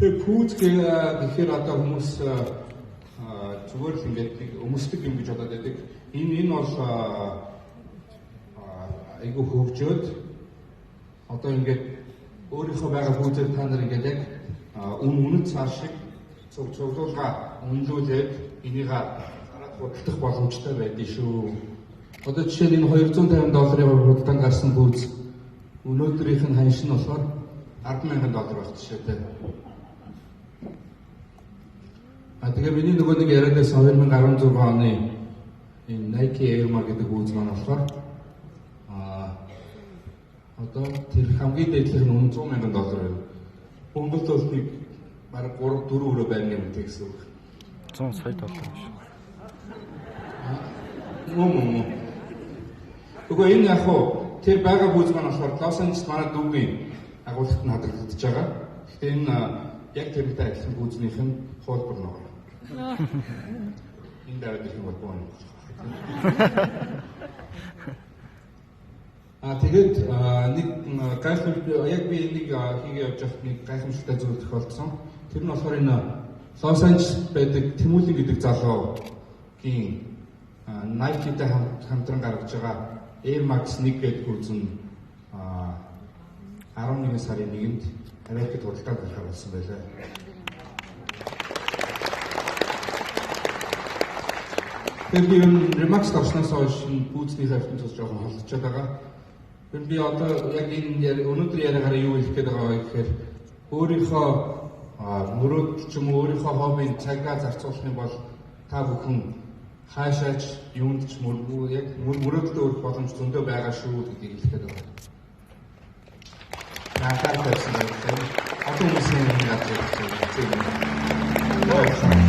Тэгээ пүүз гэхээр одоо хүмүүс зүгээр л ингээд нэг өмсдөг юм гэж бодоод байдаг. Энэ бол айгүй хөгжөөд одоо ингээд өөрийнхөө байгаа пүүзээр та нар ингээд яг үнэт цаар шиг цуглуулга үнэлүүлээд энийг зараад худалдах боломжтой байдгийг шүү. Одоо жишээ нь энэ $250 худалдаанд гарсан пүүз өнөөдрийнх нь ханш нь болохоор $10,000 байх жишээтэй. А тэгээ миний нөгөө нэг яриад байсан 2016 оны энэ Nike Air Max гэдэг пүүз маань болохоор одоо тэр хамгийн дээдлэх нь $100,000 байна. Монголд бол нэг бараг 3 4 өрөө байрны үнэтэй гэсэн үг. 100 сая доллар биш. Мөн. Үгүй энэ яг хуу тэр байгаа пүүз маань болохоор Лос Анжелес манай дүүгийн агуулгад нь хадгалагдаж байгаа. Гэхдээ энэ яг тэрнтэй адилхан пүүзнийх нь хуулбар нэг. Энэ дараа ирэх юм бол боо юм болох. Тэгээд нэг гайхамшигтай яг би энийг хийгээ явж байхад нэг гайхамшигтай зүйл тохиолдсон. Тэр нь болохоор энэ Лос Анжелес байдаг Тэмүүлэн гэдэг залуугийн Nike-тэй хамтран гаргаж байгаа Air Max 1 гэдэг пүүз нь 11 сарын 1-нд Америкт худалдаанд гарах болсон байлаа. Тэгээд би энэ Remax орсноос хойш пүүзний ертөнцөөс жоохон холдчиход байгаа. Тэр би одоо яг энэ өнөөдөр яриагаараа юу хэлэх гээд байгаа вэ гэхээр өөрийнхөө мөрөөдөл ч юм уу өөрийнхөө хоббиг цагаа зарцуулах юм бол та бүхэн хаашаач юунд ч яг мөрөөдөлтөд өрөх боломж зөндөө байгаа шүү гэдгийг хэлэх гээд байгаа. Наахаар тавьсан байлаа. Одоо хүмүүсийн юм гарч ирж байна.